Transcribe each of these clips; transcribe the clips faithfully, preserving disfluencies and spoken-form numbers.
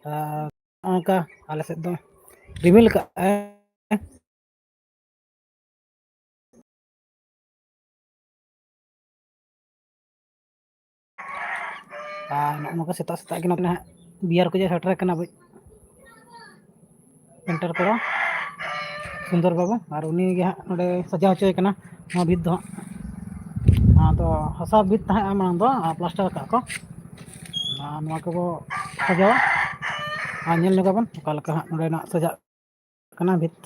ᱟᱨ ᱱᱚᱜᱼᱚ ᱱᱚᱝᱠᱟ ᱟᱞᱮ ᱥᱮᱫ ᱫᱚ ᱨᱤᱢᱤᱞ ᱠᱟᱜᱼᱟᱭ᱾ ᱟᱨ ᱱᱚᱜᱼᱚ ᱱᱚᱝᱠᱟ ᱥᱮᱛᱟᱜ ᱥᱮᱛᱟᱜ ᱜᱮ ᱱᱚᱛᱮ ᱦᱟᱸᱜ ᱵᱤᱭᱟᱨ ᱠᱚ ᱡᱮ ᱥᱮᱴᱮᱨ ᱠᱟᱱᱟ ᱟᱵᱚᱭᱤᱡ ᱯᱮᱱᱴᱟᱨ ᱠᱚᱲᱟ ᱥᱩᱱᱫᱚᱨ ᱵᱟᱹᱵᱩ, ᱟᱨ ᱩᱱᱤ ᱜᱮ ᱦᱟᱸᱜ ᱱᱚᱰᱮ ᱥᱟᱡᱟᱣ ᱦᱚᱪᱚᱭ ᱠᱟᱱᱟ ᱱᱚᱣᱟ ᱵᱷᱤᱛ ᱫᱚ ᱦᱟᱸᱜ᱾ ᱱᱚᱣᱟ ᱫᱚ ᱦᱟᱥᱟ ᱵᱷᱤᱛ ᱛᱟᱦᱮᱸᱜᱼᱟ ᱢᱟᱲᱟᱝ ᱫᱚ, ᱟᱨ ᱯᱞᱟᱥᱴᱟᱨ ᱟᱠᱟᱫ ᱠᱚ᱾ ᱟᱨ ᱱᱚᱣᱟ ᱠᱚᱵᱚ ᱥᱟᱡᱟᱣᱟ ᱟᱨ ᱧᱮᱞ ᱧᱚᱜᱟᱵᱚᱱ ᱚᱠᱟ ᱞᱮᱠᱟ ᱦᱟᱸᱜ ᱱᱚᱰᱮᱱᱟᱜ ᱥᱟᱡᱟᱜ ᱠᱟᱱᱟ ᱵᱷᱤᱛ᱾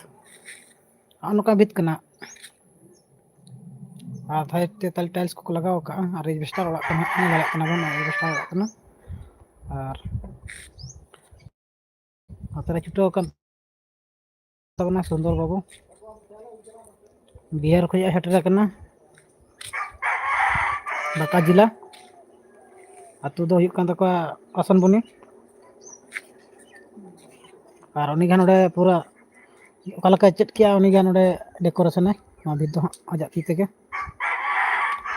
ᱱᱚᱜᱼᱚ ᱱᱚᱝᱠᱟ ᱵᱷᱤᱛ ᱠᱟᱱᱟ᱾ ᱟᱨ ᱥᱟᱭᱤᱰ ᱛᱮ ᱛᱟᱦᱞᱮ ᱴᱟᱭᱤᱞᱥ ᱠᱚᱠᱚ ᱞᱟᱜᱟᱣ ᱠᱟᱜᱼᱟ᱾ ᱟᱨ ᱮᱡᱵᱮᱥᱴᱟᱨ ᱚᱲᱟᱜ ᱠᱟᱱᱟ, ᱧᱮᱞ ᱫᱟᱲᱮᱭᱟᱜ ᱠᱟᱱᱟ ᱵᱚᱱ, ᱮᱡᱵᱮᱥᱴᱟᱨ ᱚᱲᱟᱜ ᱠᱟᱱᱟ᱾ ᱟᱨ ᱱᱚᱛᱮ ᱨᱮ ᱪᱷᱩᱴᱟᱹᱣ ᱟᱠᱟᱱ ᱛᱟᱵᱚᱱᱟ ᱥᱩᱱᱫᱚᱨ ᱵᱟᱹᱵᱩ, ᱵᱤᱦᱟᱨ ᱠᱷᱚᱱᱟᱜ ᱥᱮᱴᱮᱨ ᱟᱠᱟᱱᱟ, ᱵᱟᱸᱠᱟ ᱡᱮᱞᱟ᱾ ᱟᱹᱛᱩ ᱫᱚ ᱦᱩᱭᱩᱜ ᱠᱟᱱ ᱛᱟᱠᱚᱣᱟ ᱟᱥᱟᱱᱵᱚᱱᱤ᱾ ᱟᱨ ᱩᱱᱤ ᱜᱮ ᱱᱚᱰᱮ ᱯᱩᱨᱟᱹ ᱚᱠᱟ ᱞᱮᱠᱟᱭ ᱪᱮᱫ ᱠᱮᱜᱼᱟ, ᱩᱱᱤ ᱜᱮ ᱱᱚᱰᱮ ᱰᱮᱠᱳᱨᱮᱥᱚᱱᱟᱭ ᱱᱚᱣᱟ ᱵᱷᱤᱛ ᱫᱚ ᱦᱟᱸᱜ ᱟᱡᱟᱜ ᱛᱤ ᱛᱮᱜᱮ᱾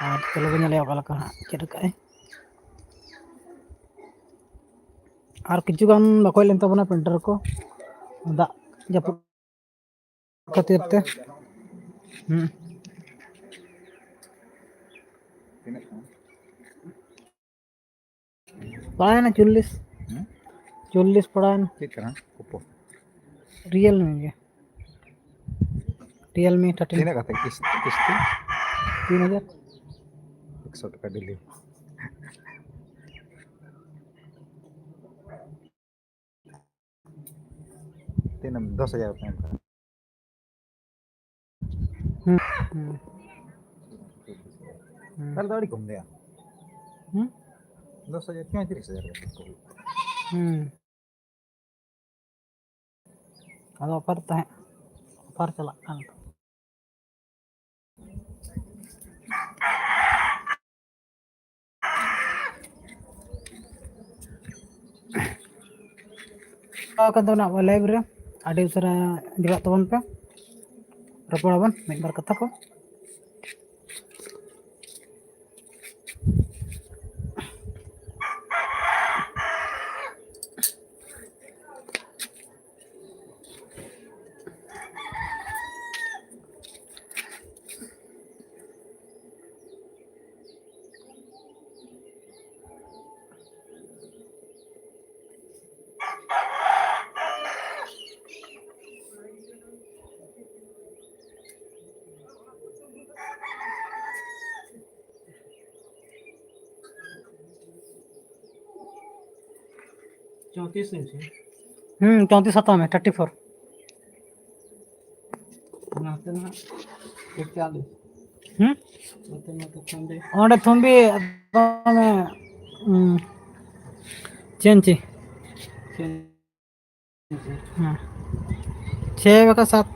ᱟᱨ ᱪᱚᱞᱚ ᱵᱚᱱ ᱧᱮᱞᱮᱭᱟ ᱚᱠᱟ ᱞᱮᱠᱟ ᱦᱟᱸᱜ ᱪᱮᱫ ᱠᱟᱜᱼᱟᱭ᱾ ᱟᱨ ᱠᱤᱪᱷᱩ ᱜᱟᱱ ᱵᱟᱠᱚ ᱦᱮᱡ ᱞᱮᱱ ᱛᱟᱵᱚᱱᱟ ᱯᱮᱱᱴᱟᱨ ᱠᱚ, ᱫᱟᱜ ᱡᱟᱹᱯᱩᱫ ᱠᱷᱟᱹᱛᱤᱨ ᱛᱮ᱾ ᱦᱩᱸ᱾ ᱛᱤᱱᱟᱹᱜ ᱠᱟᱱᱟ? ᱯᱟᱲᱟᱣᱮᱱᱟ ᱪᱚᱞᱞᱤᱥ᱾ ᱦᱩᱸ? ᱪᱚᱞᱞᱤᱥ ᱯᱟᱲᱟᱣᱮᱱᱟ᱾ ᱪᱮᱫ ᱠᱟᱱᱟ? ᱳᱯᱳ? ᱨᱤᱭᱮᱞᱢᱤ ᱜᱮ᱾ Realme thirteen. ᱛᱤᱱᱟᱹᱜ ᱠᱟᱛᱮ ᱠᱤᱥ-, ᱠᱤᱥᱛᱤ? ᱛᱤᱱ ᱦᱟᱡᱟᱨ᱾ ᱮᱠᱥᱚ ᱴᱟᱠᱟ ᱰᱮᱞᱤ᱾ ᱛᱤᱱᱟᱹᱜ ᱮᱢ, ᱫᱚᱥ ᱦᱟᱡᱟᱨ ᱠᱚ ᱮᱢ ᱠᱟᱱᱟ? ᱦᱩᱸ, ᱦᱩᱸ᱾ ᱦᱩᱸ᱾ ᱛᱟᱦᱞᱮ ᱫᱚ ᱟᱹᱰᱤ ᱠᱚᱢ ᱜᱮᱭᱟ᱾ ᱦᱩᱸ? ᱫᱚᱥ ᱦᱟᱡᱟᱨ, ᱯᱚᱸᱭᱛᱨᱤᱥ ᱦᱟᱡᱟᱨ ᱠᱟᱛᱮ ᱠᱚ ᱦᱩᱭᱩᱜ ᱠᱟᱱᱟ᱾ ᱦᱩᱸ᱾ ᱟᱫᱚ ᱚᱯᱷᱟᱨ ᱛᱟᱦᱮᱸ, ᱚᱯᱷᱟᱨ ᱪᱟᱞᱟᱜ ᱠᱟᱱ᱾ ᱟᱠᱟᱱ ᱛᱟᱵᱚᱱᱟ ᱟᱵᱚ ᱞᱟᱭᱤᱵᱷ ᱨᱮ, ᱟᱹᱰᱤ ᱩᱥᱟᱹᱨᱟ ᱡᱚᱲᱟᱜ ᱛᱟᱵᱚᱱ ᱯᱮ, ᱨᱚᱯᱚᱲ ᱟᱵᱚᱱ ᱢᱤᱫ ᱵᱟᱨ ᱠᱟᱛᱷᱟ ᱠᱚ᱾ ᱪᱚᱣᱛᱤᱥ ᱤᱧᱪᱤ᱾ ᱦᱩᱸ, ᱪᱚᱣᱛᱤᱥ ᱦᱟᱛᱟᱣ ᱢᱮ, ᱛᱷᱟᱨᱴᱤ ᱯᱷᱳᱨ᱾ ᱱᱟᱛᱮ ᱱᱟᱜ ᱮᱠᱪᱟᱞᱤᱥ᱾ ᱦᱩᱸ? ᱱᱚᱛᱮ ᱱᱚᱛᱮ ᱠᱷᱚᱱ ᱫᱚ ᱚᱸᱰᱮ ᱛᱷᱩᱢᱵᱤ ᱮᱠᱫᱚᱢ, ᱦᱩᱸ, ᱪᱮ ᱤᱧᱪᱤ? ᱪᱮ ᱤᱧᱪᱤ᱾ ᱦᱮᱸ᱾ ᱪᱷᱮ ᱵᱟᱠᱷᱟᱡ ᱥᱟᱛ᱾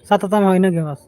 ᱥᱟᱛ ᱦᱟᱛᱟᱣ ᱢᱮ, ᱦᱳᱭ, ᱤᱱᱟᱹᱜᱮ ᱵᱟᱥ᱾